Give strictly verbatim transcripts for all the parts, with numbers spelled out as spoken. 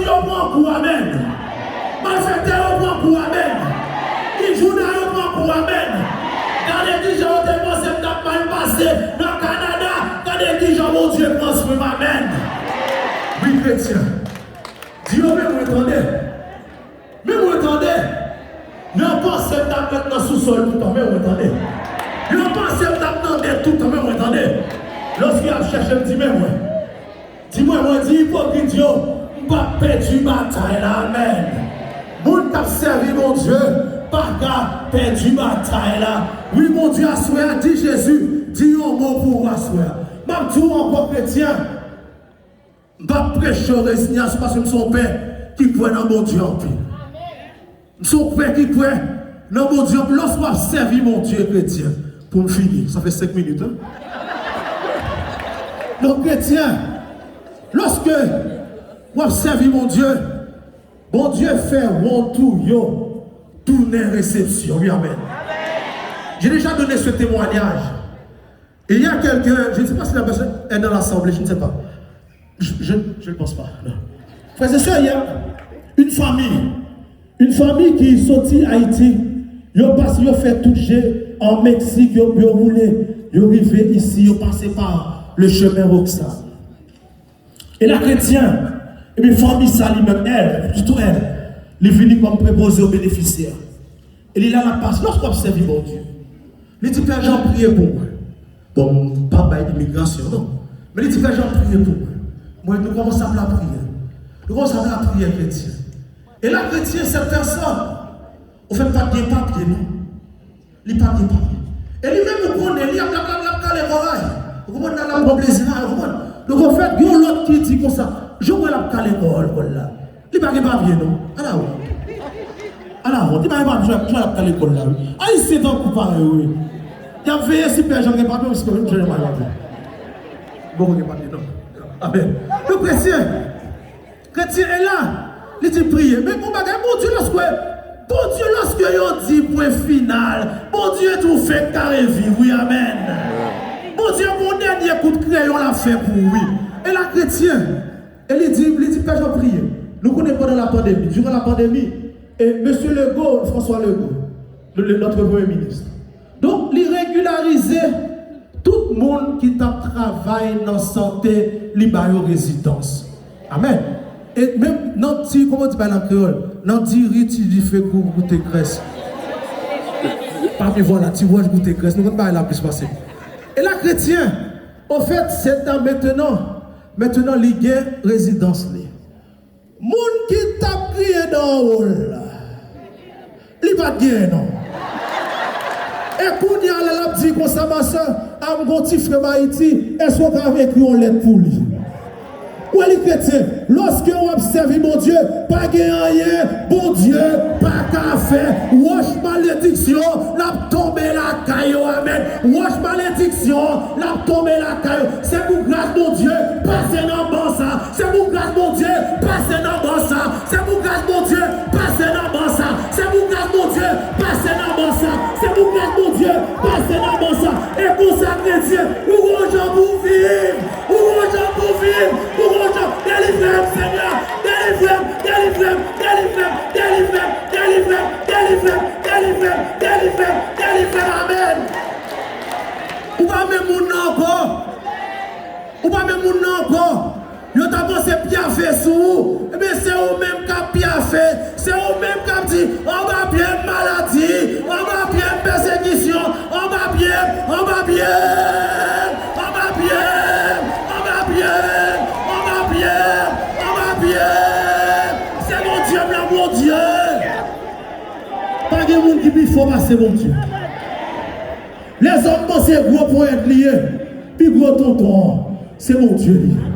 Yo pran kou, amèn. Malfektè yo pran kou, amèn. Ki jouda yo pran kou, amèn. Gade kijan yo te panse m t ap mal pase nan Kanada. Gade kijan Bondye transfòme m, amèn. Wi, kretyen. Di yo, men mwen tande. Men mwen tande. Yo panse m t ap ret nan sousòl toutan, men mwen tande. Yo panse m t ap nan dèt toutan, men mwen tande. Lòske y ap chèche m, di men mwen. Di mwen, mwen di ipokrit yo, m p ap pèdi batay la, amèn. Moun k ap sèvi Bondye pa ka pèdi batay la. Wi, Bondye, aswè a, di Jezi, di yon mo pou ou aswè a. M ap di w ankò, kretyen, m p ap preche w rezinyasyon paske m se yon pè ki kwè nan Bondye anpil. M se yon pè ki kwè nan Bondye. Lòske w ap sèvi Bondye, kretyen, pou m fini, sa fè senk minit, wi. Donk, kretyen, lòske w ap sèvi Bondye, Bondye fè wont ou yo tounen resepsyon. Wi, amèn. J'ai déjà donné ce témoignage. Il y a quelqu'un, je ne sais pas si la personne est dans l'assemblée, je ne sais pas. Je, je, je ne pense pas, non. Frères et sœurs, il y a une famille, une famille ki soti Ayiti, yo pase, yo fè tout je an Meksik, yo, yo woule, yo rive isi, yo pase pa le chemin Roxham. E la, kretyen, epi fanmi sa li menm, èl, sitou èl, li vini kòm prepoze o benefisyè. E li la, l ap pase, lòske w ap sèvi Bondye. Li di, Pè Jan, priye pou mwen. Bon, m pa bay imigrasyon, non. Men li di, Pè Jan, priye pou mwen. Mwen, nou kòmanse ap lapriyè. Nou kòmanse ap lapriyè, kretyen. E la, kretyen, cette personne, ofèt, pa t gen papye, non. Li pa t gen papye. E li menm, ou konnen, li ap, l ap, l ap, l ap kale kò a. Ou konprann, l ap pran plezi la, ou konprann. Donk, ofèt, gen yon lòt ki di konsa, jan w wè l ap kale kò, kò l la. Li pa gen papye, non. Ala wont. Ala wont. Li pa gen papye, jan, jan l ap kale kò l la, wi. Ayisyen tankou parèy, wi. Y ap veye si Pè Jan gen papye, si Pè Jan pa gen papye. Bon, gen papye, non. Amèn. Donk, kretyen, kretyen e la, li di priye. Men gon bagay, Bondye, lòske, Bondye, lòske yo di pwen final, Bondye tou fenk kare viv, wi, amèn. Bondye, gon dènye kout kreyon l ap fè pou ou, wi. E la, kretyen, e li di, li di, Pè Jan, priye. Nou konnen pandan lapandemi, durant la pandémie, e mesye Legault, François Legault, le, le, notre Premier ministre. Donk, li regilarize tout moun ki t ap travay nan sante, li ba yo rezidans. Amèn. E menm nan ti, kòman di bagay la an kreyòl? Nan diri, ti dife, gou-, goute grès. Pa gen vwala, ti wòch goute grès. Nou konn bagay la plis pase. E la, kretyen, ofèt, se ta mentenan, mentenan li gen rezidans li. Moun ki t ap kriye dan anwo l la, li pa t genyen non. E kounye a la, l ap di konsa, ma sè, a m gon ti frè m Ayiti, èske w ka ekri yon lèt pou li? Ou wè li kretyen, lòske w ap sèvi Bondye, pa gen anyen Bondye pa ka fè. Wòch malediksyon, l ap tonbe lakay yo, amèn. Wòch malediksyon, l ap tonbe lakay yo. Se pou gras Bondye, pase nan ban sa. Se pou gras Bondye, pase nan ban sa. Se pou gras Bondye, pase nan ban sa. Se pou gras Bondye, pase nan ban sa. Se pou gras Bondye, pase nan ban sa. E konsa, kretyen, ou gon jan pou viv. Ou gon jan pou viv. Ou gon jan. Delivre m, Senyè. Delivre m, delivre m, delivre m, delivre m, delivre m, delivre m, delivre m, delivre m, delivre m. Amèn. Ou pa menm moun nan ankò. Ou pa menm moun nan ankò. Yo ta panse pyafe sou ou. Ebyen, se ou menm k ap pyafe. Se ou menm k ap di, anba pye m maladi, anba pye m pèsekisyon, anba pye m, anba pye m, anba pye m, anba pye m, anba pye m, anba pye m. Se Bondye m nan, Bondye. Pa gen moun ki pi fò pase Bondye. Lèzòm panse gwo ponyèt li ye, pi gwo tonton an, se Bondye li ye.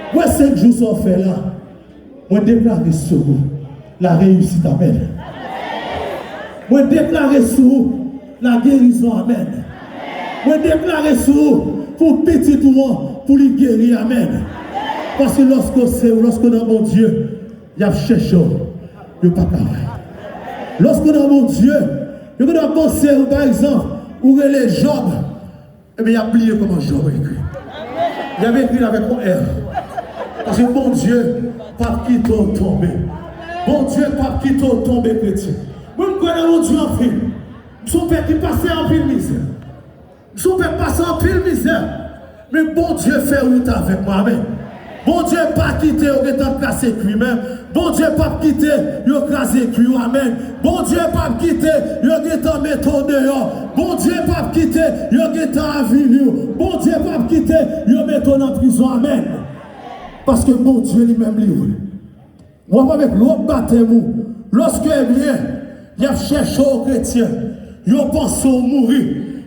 Wè senk jou sa w fè la, mwen deklare sou ou la reyisit, amèn. Mwen deklare sou ou la gerizon, amèn. Mwen deklare sou ou pou pitit ou an, pou li geri, amèn. Paske lòske w se, lòske w nan Bondye, y ap chèche w, yo pa ka wè. Lòske w nan Bondye, yo gen dwa panse ou, pa egzanp, ou rele Jòb, ebyen, y ap bliye kòman Jòb ekri. Y ap ekri l avèk yon R. Paske Bondye p ap kite w tonbe. Bondye p ap kite w tonbe, kretyen. Mwen, m kwè nan Bondye anpil. M se yon pèp ki pase anpil mizè. M se yon pèp pase anpil mizè. Men Bondye fè wout avèk mwen. Amèn. Bondye pa kite yo gentan kraze kwi, men Bondye p ap kite yo kraze kwi w. Amèn. Bondye p ap kite yo gentan mete w deyò. Bondye p ap kite yo gentan avili w. Bondye p ap kite yo mete w nan prizon. Amèn. Paske Bondye li menm li vre. W ap avèk lòt batèm ou. Lòske, ebyen, y ap chèche w, kretyen, yo panse w mouri.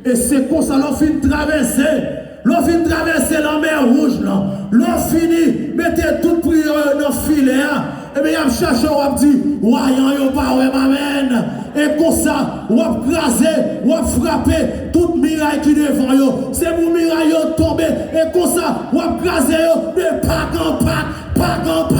E se konsa, lè w fin travèse, lè w fin travèse lanmè wouj lan, lè w fini mete tout priyè w yo nan filè a, ebyen, y ap chèche w, w ap di, "Wayan yo pa wè m." Amèn. E konsa, w ap kraze, w ap frape tout miray ki devan yo. Se pou miray yo tonbe. E konsa, w ap kraze yo de pak an pak, pak an pak.